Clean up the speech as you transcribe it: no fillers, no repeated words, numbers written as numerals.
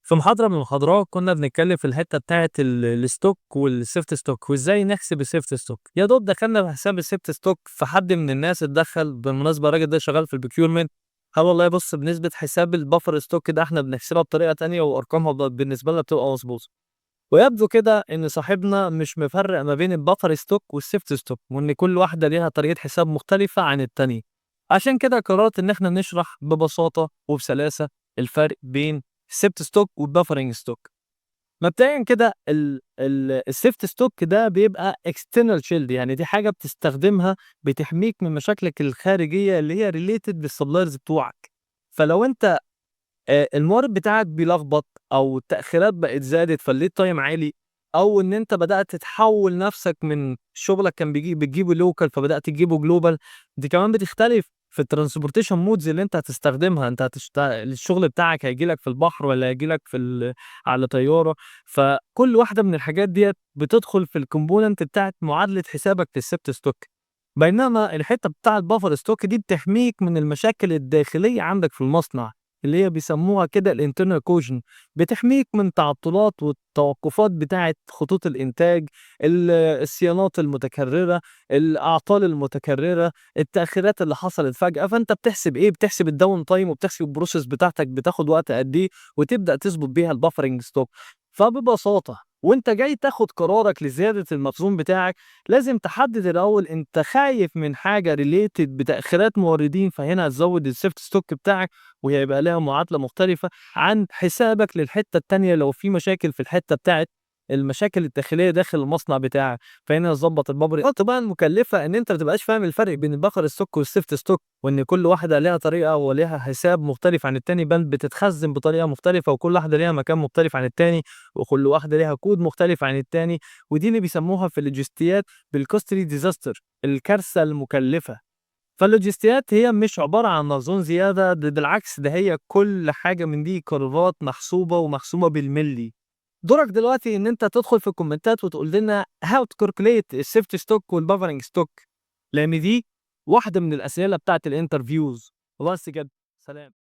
في محاضرة من المحاضرات كنا بنتكلم في الحتة بتاعة ال stock وال safety stock وازاي نحسب ال safety stock. يا دوب دخلنا في حساب ال safety stock، فحد من الناس اتدخل، بالمناسبة الراجل ده شغال في ال procurement، قال والله بص، بنسبة حساب ال buffer stock ده احنا بنحسبها بطريقة تانية وارقامها بالنسبة لنا بتبقى مظبوطة. ويبدو كده ان صاحبنا مش مفرق ما بين ال buffer stock وال safety stock، وان كل واحدة ليها طريقة حساب مختلفة عن التانية. عشان كده قررت ان احنا نشرح ببساطة وبسلاسة الفرق بين ال safety stock وال buffering stock. مبدئيا كده ال safety stock ده بيبقى external shield، يعني دي حاجة بتستخدمها بتحميك من مشاكلك الخارجية اللي هي related بال suppliers بتوعك. فلو انت المورد بتاعك بيلخبط او التاخيرات بقت زادت، فال lead time عالي، او ان انت بدات تحول نفسك من شغلك كان بيجي بتجيبه local فبدات تجيبه global. دي كمان بتختلف في ال transportation modes اللي انت هتستخدمها، انت الشغل بتاعك هيجي لك في البحر ولا هيجي لك على طياره. فكل واحدة من الحاجات ديت بتدخل في ال component بتاعت معادلة حسابك في ال safety stock. بينما الحتة بتاع ال buffer stock دي بتحميك من المشاكل الداخلية عندك في المصنع، اللي هي بيسموها كده ال internal caution، بتحميك من تعطلات والتوقفات بتاعه خطوط الانتاج، الصيانات المتكرره، الاعطال المتكرره، التاخيرات اللي حصلت فجاه. فانت بتحسب ايه؟ بتحسب ال down time وبتحسب ال process بتاعتك بتاخد وقت قد ايه، وتبدا تظبط بيها ال buffering stock. فببساطه، وانت جاي تاخد قرارك لزيادة المخزون بتاعك، لازم تحدد الاول انت خايف من حاجة related بتاخيرات موردين، فهنا هتزود ال safety stock بتاعك وهيبقى لها معادلة مختلفة عن حسابك للحتة التانية لو في مشاكل في الحتة بتاعت المشاكل الداخلية داخل المصنع بتاعك، فهنا تضبّط ال buffer. النقطة بقى المكلفة إن أنت ما تبقاش فاهم الفرق بين ال buffer stock وال safety stock، وإن كل واحدة ليها طريقة وليها حساب مختلف عن التاني، بل بتتخزن بطريقة مختلفة، وكل واحدة ليها مكان مختلف عن التاني، وكل واحدة ليها كود مختلف عن التاني، ودي اللي بيسموها في اللوجستيات بال costly disaster، الكارثة المكلفة. فاللوجستيات هي مش عبارة عن مخزون زيادة، ده بالعكس، ده هي كل حاجة من دي قرارات محسوبة ومحسومة بالملي. دورك دلوقتي إن أنت تدخل في الكومنتات وتقول لنا how to calculate ال safety stock وال buffering stock، لأن دي واحدة من الأسئلة بتاعة ال interviews. وبس كده، سلام.